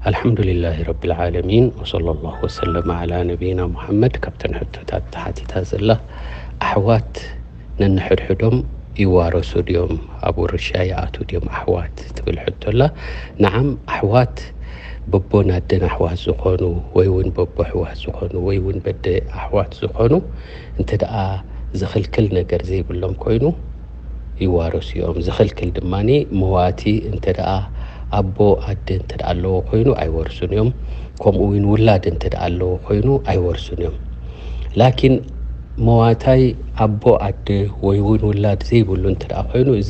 ኣልሓምዱሊላሂ ረቢል ዓለሚን፣ ወሰለላሁ ወሰለመ ዓላ ነቢይና ሙሓመድ። ካብተን ሕቶታት ተሓቲታ ዘላ፣ ኣሕዋት ነንሕድሕዶም ይዋረሱ ድዮም? ኣብ ውርሻ ይኣትዉ ድዮም ኣሕዋት ትብል ሕቶ ኣላ። ነዓም፣ ኣሕዋት በቦን ኣደን ኣሕዋት ዝኾኑ፣ ወይ እውን በቦ ኣሕዋት ዝኾኑ፣ ወይ እውን በደ ኣሕዋት ዝኾኑ፣ እንተ ደኣ ዝኽልክል ነገር ዘይብሎም ኮይኑ፣ ይዋረሱ እዮም። ዝኽልክል ድማኒ መዋቲ እንተ ደኣ ኣቦ ኣደ እንተ ደኣ ኣለዎ ኮይኑ ኣይወርሱን እዮም። ከምኡ እውን ውላድ እንተ ደኣ ኣለዎ ኮይኑ ኣይወርሱን እዮም። ላኪን መዋታይ ኣቦ ኣደ ወይ እውን ውላድ ዘይብሉ እንተ ደኣ ኮይኑ፣ እዚ፣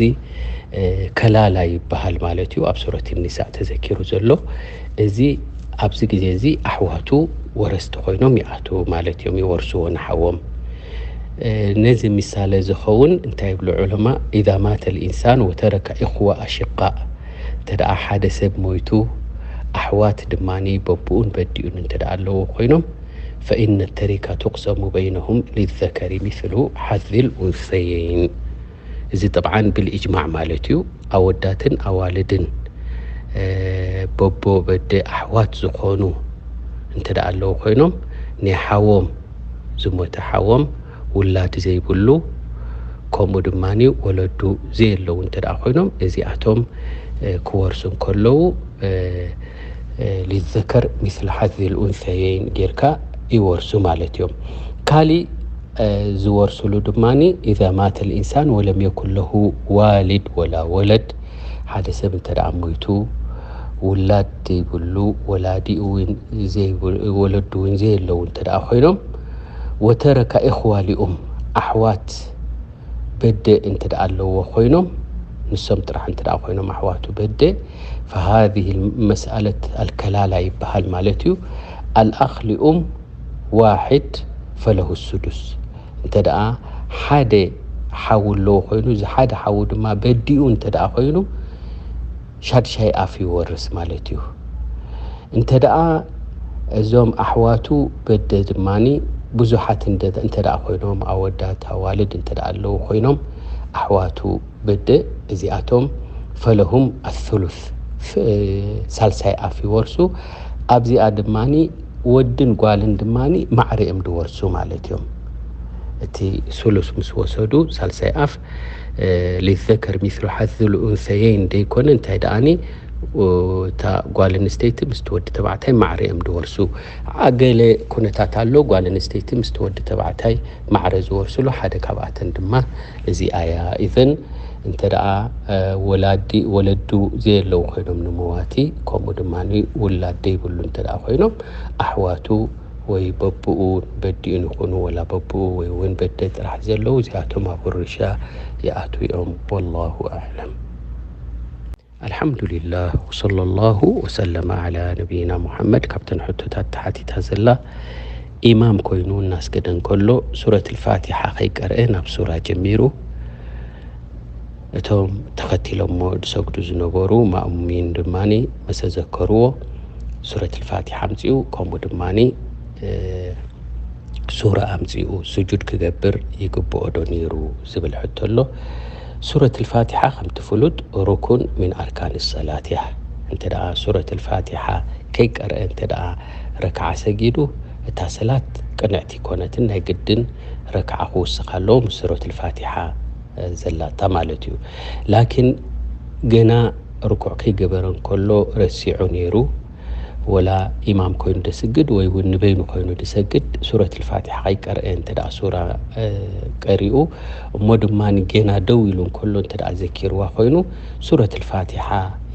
እ፣ ከላላ ይበሃል ማለት እዩ። ኣብ ሱረት ኒሳእ ተዘኪሩ ዘሎ እዚ፣ ኣብዚ ግዜ እዚ ኣሕዋቱ ወረስቲ ኮይኖም ይኣትዉ ማለት እዮም፣ ይወርስዎ ንሓዎም። እ፣ ነዚ ምሳሌ ዝኸውን እንታይ ይብሉ ዑለማ? "ኢዛ ማተ ልኢንሳን ወተረከ ኢኽወ ኣሽቃእ"፣ እንተ ደኣ ሓደ ሰብ ሞይቱ ኣሕዋት ድማኒ በብኡን በዲኡን እንተ ደኣ ኣለዎ ኮይኖም፣ "ፈኢነ ተሪካ ቱቅሰሙ በይነሁም ሊዘከሪ ሚስሉ ሓዚል ኡንሰየይን". እዚ ጠብዓን ብልእጅማዕ ማለት እዩ። ኣወዳትን ኣዋልድን፣ እ፣ በቦ በደ ኣሕዋት ዝኾኑ እንተ ደኣ ኣለዉ ኮይኖም፣ ናይ ሓዎም፣ ዝሞተ ሓዎም፣ ውላድ ዘይብሉ፣ ከምኡ ድማኒ ወለዱ ዘየለዉ እንተ ደኣ ኮይኖም፣ እዚኣቶም፣ እ፣ ክወርሱ እንከለዉ፣ እ፣ እ፣ ሊዘከር ሚስል ሓዚል ኡንሰየይን ጌርካ ይወርሱ ማለት እዮም። ካሊእ፣ እ፣ ዝወርስሉ ድማኒ፣ "ኢዛ ማተ ልኢንሳን ወለም የኩን ለሁ ዋሊድ ወላ ወለድ"፣ ሓደ ሰብ እንተ ደኣ ሞይቱ፣ ውላድ ዘይብሉ፣ ወላዲ እውን ዘይብ-፣ ወለዱ እውን ዘየለዉ እንተ ደኣ ኮይኖም፣ "ወተረከ ኢኽዋ ሊኡም"፣ ኣሕዋት በደ እንተ ደኣ ኣለዎ ኮይኖም፣ ንሶም ጥራሕ እንተ ደኣ ኮይኖም ኣሕዋቱ በደ፣ ፈሃዚህ መስኣለት ኣልከላላ ይበሃል ማለት እዩ። ኣልኣኽ ሊኡም ዋሒድ ፈለሁ ሱዱስ። እንተ ደኣ ሓደ ሓው ኣለዎ ኮይኑ፣ እዚ ሓደ ሓው ድማ በዲኡ እንተ ደኣ ኮይኑ፣ ሻድሻይ ኣፍ ይወርስ ማለት እዩ። እንተ ደኣ እዞም ኣሕዋቱ በደ ድማኒ ብዙሓት እንደ-፣ እንተ ደኣ ኮይኖም፣ ኣወዳት፣ ኣዋልድ እንተ ደኣ ኣለዉ ኮይኖም፣ ኣሕዋቱ በደ እዚኣቶም ፈለሁም ኣሱሉስ፣ ፍ-፣ ሳልሳይ ኣፍ ይወርሱ። ኣብዚኣ ድማኒ ወድን ጓልን ድማኒ ማዕረ እዮም ዝወርሱ ማለት እዮም። እቲ ሱሉስ ምስ ወሰዱ፣ ሳልሳይ ኣፍ፣ እ፣ ሊዘከር ሚስሉ ሓዝል ኡንሰየይን ደይኮነ፣ እንታይ ደኣኒ፣ እ፣ እታ ጓል ኣንስተይቲ ምስቲ ወዲ ተባዕታይ ማዕረ እዮም ዝወርሱ። አ፣ ገለ ኩነታት ኣሎ፣ ጓል ኣንስተይቲ ምስቲ ወዲ ተባዕታይ ማዕረ ዝወርስሉ፣ ሓደ ካብኣተን ድማ እዚኣ እያ። ኢዘን እንተ ደኣ፣ እ፣ ወላዲ፣ ወለዱ ዘየለዉ ኮይኖም ንመዋቲ፣ ከምኡ ድማ ውላድ ዘይብሉ እንተ ደኣ ኮይኖም፣ ኣሕዋቱ ወይ በብኡ በዲኡን ይኹኑ፣ ወላ በብኡ ወይ እውን በደ ጥራሕ ዘለዉ፣ እዚኣቶም ኣብ ውርሻ ይኣትዉ እዮም። ወላሁ ኣዕለም። ኣልሓምዱሊላህ፣ ወሰለላሁ ወሰለመ ዓላ ነቢይና ሙሓመድ። ካብተን ሕቶታት ተሓቲታ ዘላ፣ ኢማም ኮይኑ እናስገደ እንከሎ ሱረት ልፋቲሓ ከይቀርአ ናብ ሱራ ጀሚሩ፣ እቶም ተኸቲሎሞ ዝሰግዱ ዝነበሩ ማእሙሚን ድማኒ መሰ ዘከርዎ፣ ሱረት ልፋቲሓ ኣምጺኡ፣ ከምኡ ድማኒ፣ እ፣ ሱራ ኣምጺኡ ስጁድ ክገብር ይግብኦ ዶ ነይሩ ዝብል ሕቶ ኣሎ። ሱረት ልፋቲሓ ከምቲ ፍሉጥ ሩኩን ሚን ኣርካን ሰላት እያ። እንተ ደኣ ሱረት ልፋቲሓ ከይቀርአ እንተ ደኣ ረክዓ ሰጊዱ፣ እታ ሰላት ቅንዕቲ ኣይኮነትን፣ ናይ ግድን ረክዓ ክውስኽ ኣለዎ ምስ ሱረት ልፋቲሓ ዘላታ ማለት እዩ። ላኪን ገና ርኩዕ ከይገበረ እንከሎ ረሲዑ ነይሩ፣ ወላ ኢማም ኮይኑ ደስግድ ወይ እውን ንበይኑ ኮይኑ ድሰግድ፣ ሱረት ልፋቲሓ ከይቀርአ እንተ ደኣ ሱራ፣ እ፣ ቀሪኡ፣ እሞ ድማ ገና ደው ኢሉ እንከሎ እንተ ደኣ ዘኪርዋ ኮይኑ፣ ሱረት ልፋቲሓ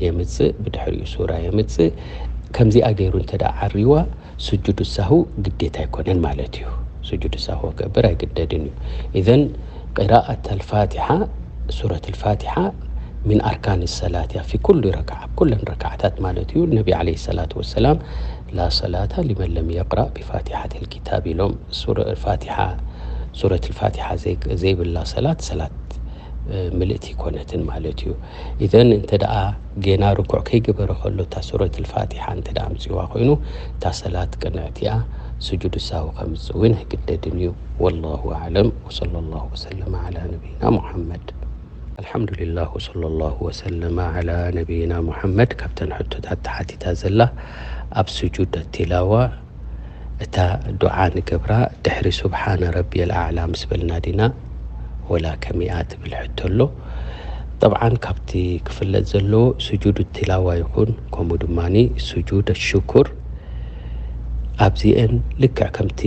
የምጽእ፣ ብድሕሪኡ ሱራ የምጽእ። ከምዚኣ ገይሩ እንተ ደኣ ዓሪዋ፣ ስጁድ ሳሁ ግዴታ ኣይኮነን ማለት እዩ። ስጁድ ሳሁ ክገብር ኣይግደድን እዩ። ኢዘን ቅራኣት ኣልፋቲሓ፣ ሱረት ኣልፋቲሓ ሚን ኣርካን ሰላት እያ፣ ፊ ኩሉ ረክዓ፣ ኣብ ኩለን ረክዓታት ማለት እዩ። ነቢ ዓለይሂ ሰላቱ ወሰላም፣ "ላ ሰላታ ሊመን ለም የቅራእ ቢፋቲሓት ልኪታብ" ኢሎም። ሱረ-፣ ፋቲሓ፣ ሱረት ኣልፋቲሓ ዘይ-፣ ዘይብላ ሰላት፣ ሰላት፣ እ፣ ምልእቲ ኣይኮነትን ማለት እዩ። ኢዘን እንተ ደኣ ጌና ርኩዕ ከይገበረ ከሎ እታ ሱረት ኣልፋቲሓ እንተ ደኣ ኣምጺዋ ኮይኑ፣ እታ ሰላት ቅንዕቲ እያ፣ ስጁድ ሳሁ ከምጽእ እውን ኣይግደድን እዩ። ወላሁ ኣዕለም፣ ወሰለላሁ ወሰለመ ዓላ ነቢይና ሙሓመድ። ኣልሓምዱሊላህ ወሰለላሁ ወሰለመ ዓላ ነቢይና ሙሐመድ። ካብተን ሕቶታት ተሓቲታ ዘላ ኣብ ስጁድ ቲላዋ እታ ዱዓ ንገብራ ድሕሪ ሱብሓነ ረቢየል ኣዕላ ምስ በልና ዲና ወላ ከሚኣ ትብል ሕቶ ኣሎ። ጠብዓን ካብቲ ክፍለጥ ዘለዎ ስጁድ ቲላዋ ይኹን ከምኡ ድማኒ ስጁድ ሽኩር ኣብዚኤን ልክዕ ከምቲ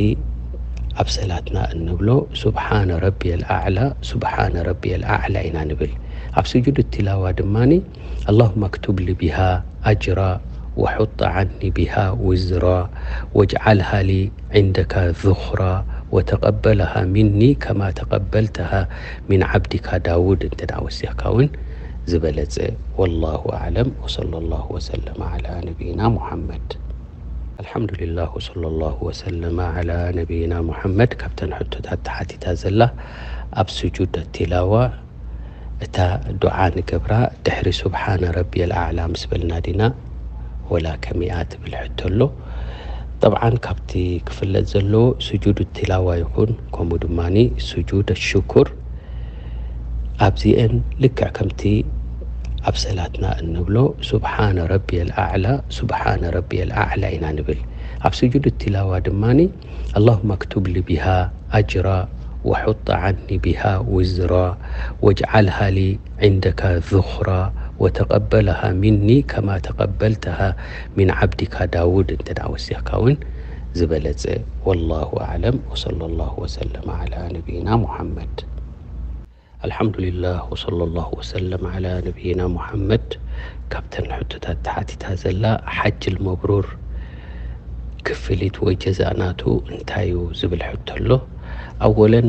ኣብ ሰላትና እንብሎ ሱብሓነ ረቢየል ኣዕላ ሱብሓነ ረቢየል ኣዕላ ኢና ንብል። ኣብ ስጁድ ቲላዋ ድማኒ ኣላሁመ ኣክቱብ ሊ ቢሃ ኣጅራ ወሑጥ ዓኒ ቢሃ ውዝራ ወጅዓልሃ ሊ ዕንደካ ዙኽራ ወተቐበልሃ ሚኒ ከማ ተቐበልተሃ ሚን ዓብዲካ ዳውድ እንተ ደኣ ወሲኽካ እውን ዝበለጸ። ወላሁ ኣዕለም ወሰለላሁ ወሰለም ዓላ ነቢይና ሙሐመድ። ኣልሓምዱሊላህ ወሰለላሁ ወሰለመ ዓላ ነቢይና ሙሐመድ። ካብተን ሕቶታት ተሓቲታ ዘላ ኣብ ስጁድ ቲላዋ እታ ዱዓ ንገብራ ድሕሪ ሱብሓነ ረቢየል ኣዕላ ምስ በልና ዲና ወላ ከሚኣ ትብል ሕቶ ኣሎ። ጠብዓን ካብቲ ክፍለጥ ዘለዎ ስጁድ ቲላዋ ይኹን ከምኡ ድማኒ ስጁድ ሽኩር ኣብዚኤን ልክዕ ከምቲ ኣብ ሰላትና እንብሎ ሱብሓነ ረቢየል ኣዕላ ሱብሓነ ረቢየል ኣዕላ ኢና ንብል። ኣብ ስጁድ ቲላዋ ድማኒ ኣላሁመ ኣክቱብ ሊ ቢሃ ኣጅራ ወሑጥ ዓኒ ቢሃ ውዝራ ወጅዓልሃ ሊ ዕንደካ ዙኽራ ወተቐበልሃ ሚኒ ከማ ተቐበልተሃ ሚን ዓብዲካ ዳውድ እንተ ደኣ ወሲኽካ እውን ዝበለጸ። ወላሁ ኣዕለም ወሰለላሁ ወሰለም ዓላ ነቢይና ሙሐመድ። ኣልሓምዱሊላህ ወሰለላሁ ወሰለም ዓላ ነቢይና ሙሐመድ። ካብተን ሕቶታት ተሓቲታ ዘላ ሓጅል መብሩር ክፍሊት ወይ ጀዛእ ናቱ እንታይ እዩ ዝብል ሕቶ ኣሎ። ኣወለን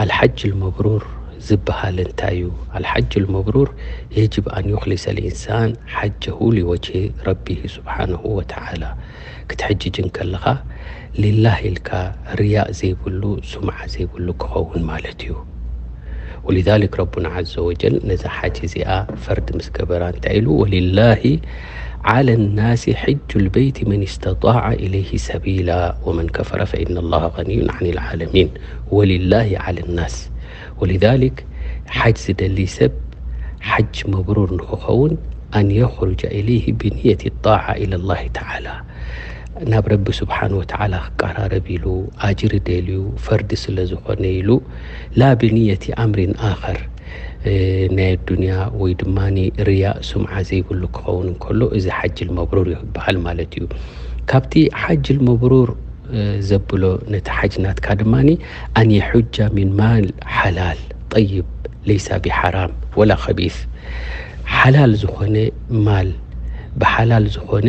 ኣልሓጅል መብሩር ዝበሃል እንታይ እዩ? ኣልሓጅል መብሩር የጅብ ኣን ዩኽሊሰ ልኢንሳን ሓጀሁ ሊወጅሂ ረቢሂ ሱብሓነሁ ወተዓላ። ክትሕጅጅ እንከለኻ ሊላህ ኢልካ ርያእ ዘይብሉ ሱምዓ ዘይብሉ ክኸውን ማለት እዩ። ወሊዛሊክ ረቡና ዓዘ ወጀል ነዛ ሓጅ እዚኣ ፈርድ ምስ ገበራ እንታይ ኢሉ? ወሊላሂ ዓለ ናሲ ሕጁል በይቲ መን ስተጣዐ ኢለይሂ ሰቢላ ወመን ከፈረ ፈኢነ ላሃ ገኒዩን ዓኒል ዓለሚን። ወሊላሂ ዓለ ናስ። ወሊዛሊክ ሓጅ ዝደሊ ሰብ ሓጅ መብሩር ንክኸውን ኣን የኽሩጀ ኢለይሂ ብንየት ጣዓ ኢለላሂ ተዓላ። ናብ ረቢ ስብሓን ወተዓላ ክቀራረብ ኢሉ፣ ኣጅሪ ደልዩ፣ ፈርዲ ስለ ዝኾነ ኢሉ፣ ላ ብንየቲ ኣምሪን ኣኸር፣ እ፣ ናይ ኣዱንያ ወይ ድማ ርያእ ሱምዓ ዘይብሉ ክኸውን እንከሎ፣ እዚ ሓጅል መብሩር ይበሃል ማለት እዩ። ካብቲ ሓጅል መብሩር፣ እ፣ ዘብሎ ነቲ ሓጅ ናትካ ድማ ኣን የሑጃ ሚን ማል ሓላል ጠይብ ለይሳ ቢሓራም ወላ ኸቢስ፣ ሓላል ዝኾነ ማል ብሓላል ዝኾነ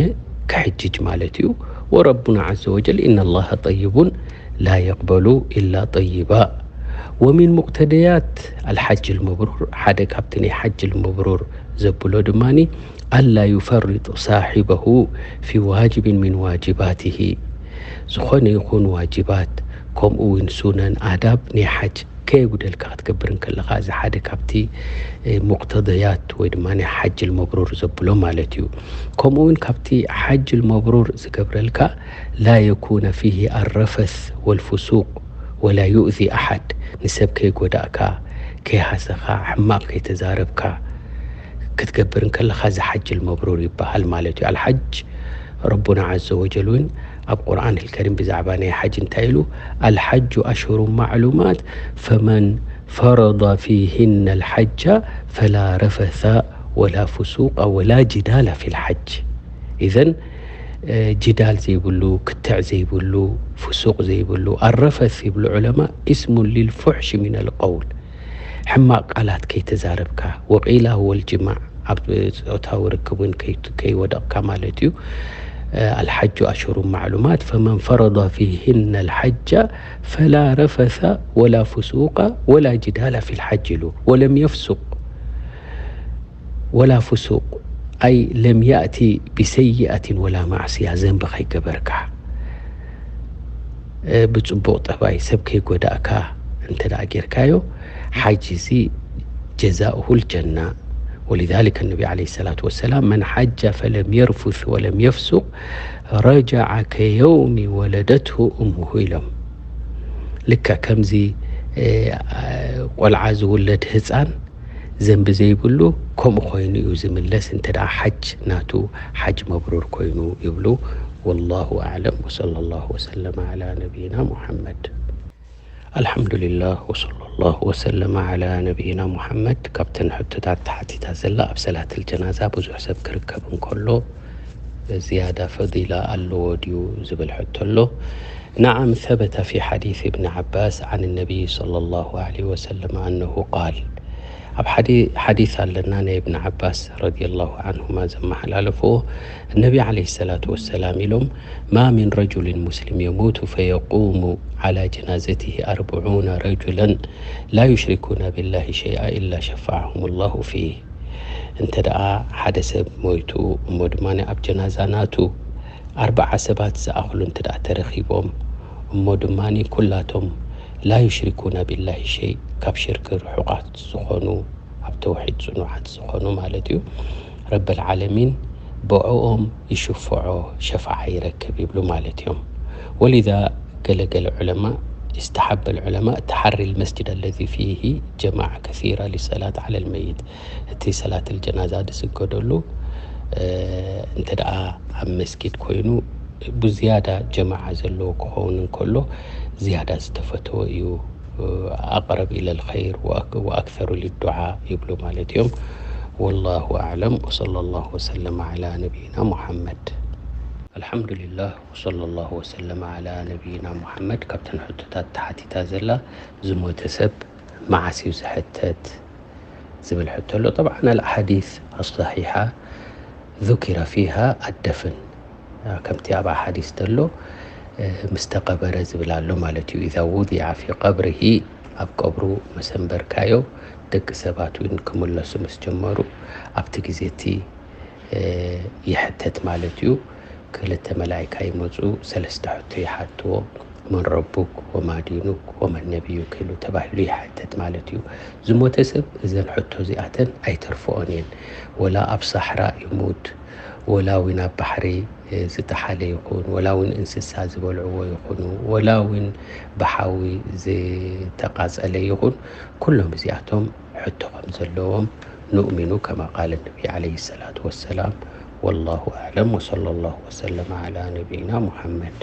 ክሕጅጅ ማለት እዩ። ወረቡና ዓዘ ወጀል ኢነ ላሃ ጠይቡን ላ የቅበሉ ኢላ ጠይባ። ወሚን ሙቅተደያት ኣልሓጅ ልመብሩር፣ ሓደ ካብቲ ናይ ሓጅ ልመብሩር ዘብሎ ድማ ኣላ ዩፈርጡ ሳሒበሁ ፊ ዋጅብን ሚን ዋጅባትሂ፣ ዝኾነ ይኹን ዋጅባት ከምኡ እውን ሱነን ኣዳብ ናይ ሓጅ ከየጉደልካ ክትገብር እንከለኻ፣ እዚ ሓደ ካብቲ፣ እ፣ ሙቅተደያት ወይ ድማ ናይ ሓጅ ልመብሩር ዘብሎ ማለት እዩ። ከምኡ እውን ካብቲ ሓጅ ልመብሩር ዝገብረልካ ላ የኩነ ፊሂ ኣረፈስ ወልፍሱቅ ወላ ዩእዚ ኣሓድ፣ ንሰብ ከይጎዳእካ፣ ከይሃሰኻ፣ ሕማቕ ከይተዛረብካ ክትገብር እንከለኻ፣ እዚ ሓጅ ልመብሩር ይበሃል ማለት እዩ። ኣልሓጅ ረቡና ዓዘ ወጀል እውን ኣብ ቁርኣን ልከሪም ብዛዕባ ናይ ሓጅ እንታይ ኢሉ? ኣልሓጁ ኣሽሁሩ ማዕሉማት ፈመን ፈረዳ ፊሂነ ኣልሓጃ ፈላ ረፈሳ ወላ ፍሱቃ ወላ ጅዳላ ፊ ልሓጅ። ኢዘን፣ እ፣ ጅዳል ዘይብሉ፣ ክትዕ ዘይብሉ፣ ፍሱቅ ዘይብሉ፣ ኣረፈስ ይብሉ ዑለማ፣ ኢስሙን ሊልፉሕሽ ሚነል ቀውል፣ ሕማቅ ቃላት ከይተዛረብካ፣ ወቂላ ወልጅማዕ፣ ኣብ ጾታዊ ርክብ እውን ከይ-፣ ከይወደቕካ ማለት እዩ። እ፣ ኣልሓጁ ኣሽሁሩ ማዕሉማት ፈመን ፈረዳ ፊሂነ ኣልሓጃ ፈላ ረፈሳ ወላ ፍሱቃ ወላ ጅዳላ ፊል ሓጅ ኢሉ። ወለም የፍሱቅ ወላ ፍሱቅ፣ ኣይ ለም ያእቲ ብሰይኣትን ወላ ማዕስያ፣ ዘንቢ ከይገበርካ፣ እ፣ ብጽቡቕ ጠባይ ሰብ ከይጎዳእካ እንተ ደኣ ጌርካዮ፣ ሓጅ እዚ ጀዛኡሁ ልጀና። ወሊዛሊከ ነቢ ዓለይሂ ሰላቱ ወሰላም፣ መን ሓጃ ፈለም የርፉስ ወለም የፍሱቅ ረጀዐ ከየውሚ ወለደትሁ እሙሁ ኢሎም። ልክዕ ከምዚ፣ እ፣ ቆልዓ ዝውለድ ህጻን ዘንቢ ዘይብሉ ከምኡ ኮይኑ እዩ ዝምለስ፣ እንተ ደኣ ሓጅ ናቱ ሓጅ መብሩር ኮይኑ ይብሉ። ወላሁ ኣዕለም፣ ወሰለ ላሁ ወሰለመ ዓላ ነቢይና ሙሓመድ። ኣልሓምዱሊላህ፣ ወሰለ ላሁ ወሰለመ ዓላ ነቢይና ሙሓመድ። ካብተን ሕቶታት ተሓቲታ ዘላ፣ ኣብ ሰላትል ጀናዛ ብዙሕ ሰብ ክርከብ እንከሎ ዝያዳ ፈዲላ ኣለዎ ድዩ ዝብል ሕቶ ኣሎ። ነዓም፣ ሰበተ ፊ ሓዲስ እብን ዓባስ ዓን ነቢይ ሰለ ላሁ ዓለይሂ ወሰለም ኣነሁ ቃል፣ ኣብ ሓዲ-፣ ሓዲስ ኣለና ናይ እብን ዓባስ ረዲየላሁ ዓንሁማ ዘመሓላለፍዎ፣ ነቢ ዓለይሂ ሰላቱ ወሰላም ኢሎም፣ ማ ሚን ረጁልን ሙስሊም የሙቱ ፈየቁሙ ዓላ ጀናዘቲሂ ኣርብዑነ ረጁለን ላ ዩሽሪኩነ ቢላሂ ሸይኣ ኢላ ሸፈዐሁም ላሁ ፊህ። እንተ ደኣ ሓደ ሰብ ሞይቱ እሞ ድማ ኣብ ጀናዛ ናቱ ኣርብዓ ሰባት ዝኣኽሉ እንተ ደኣ ተረኺቦም እሞ ድማ ኩላቶም ላ ዩሽሪኩነ ቢላሂ ሸይ፣ ካብ ሽርክ ርሑቓት ዝኾኑ፣ ኣብ ተውሒድ ጽኑዓት ዝኾኑ ማለት እዩ። ረብል ዓለሚን ብዕኦም ይሽፍዖ፣ ሸፋዓ ይረክብ ይብሉ ማለት እዮም። ወሊዛ ገለገለ ዑለማ፣ استحب العلماء تحري المسجد الذي فيه جماعة كثيرة للصلاة على الميت። እቲ ሰላትል ጀናዛ ዝስገደሉ፣ እ፣ እንተ ደኣ ኣብ መስጊድ ኮይኑ ብዝያዳ ጀማዓ ዘለዎ ክኸውን እንከሎ ዝያዳ ዝተፈተወ እዩ። ኣቅረብ ኢለል ኸይር ወኣክ-፣ ወኣክሰሩ ሊዱዓ ይብሉ ማለት እዮም። ወላሁ ኣዕለም ወሰለ ላሁ ወሰለም ዓላ ነቢይና ሙሓመድ። ኣልሓምዱሊላህ ወሰለ ላሁ ወሰለም ዓላ ነቢይና ሙሓመድ። ካብተን ሕቶታት ተሓቲታ ዘላ ዝሞተ ሰብ መዓስ እዩ ዝሕተት ዝብል ሕቶ ኣሎ። ጠብዓን ኣልኣሓዲስ ኣሰሒሓ ذكر فيها الدفن ከምቲ ኣብ ኣሓዲስ ዘሎ፣ እ፣ ምስ ተቐበረ ዝብል ኣሎ ማለት እዩ። ኢዛ ውዲዐ ፊ ቀብሪሂ፣ ኣብ ቀብሩ መሰንበርካዮ ደቂ ሰባት እውን ክምለሱ ምስ ጀመሩ ኣብቲ ግዜ እቲ፣ እ፣ ይሕተት ማለት እዩ። ክልተ መላኢካ ይመፁ፣ ሰለስተ ሕቶ ይሓትዎ። መን ረቡክ ወማ ዲኑክ ወመን ነቢዩክ ኢሉ ተባሂሉ ይሕተት ማለት እዩ። ዝሞተ ሰብ እዘን ሕቶ እዚኣተን ኣይተርፍኦን እየን። ወላ ኣብ ሳሕራ ይሙት፣ ወላ እውን ኣብ ባሕሪ፣ እ፣ ዝጠሓለ ይኹን፣ ወላ እውን እንስሳ ዝበልዕዎ ይኹኑ፣ ወላ እውን ብሓዊ ዝተቃጸለ ይኹን፣ ኩሎም እዚኣቶም ሕቶ ከም ዘለዎም ንኡሚኑ ከማ ቃለ ነቢ ዓለይሂ ሰላቱ ወሰላም። ወላሁ ኣዕለም ወሰለ ላሁ ወሰለም ዓላ ነቢይና ሙሓመድ።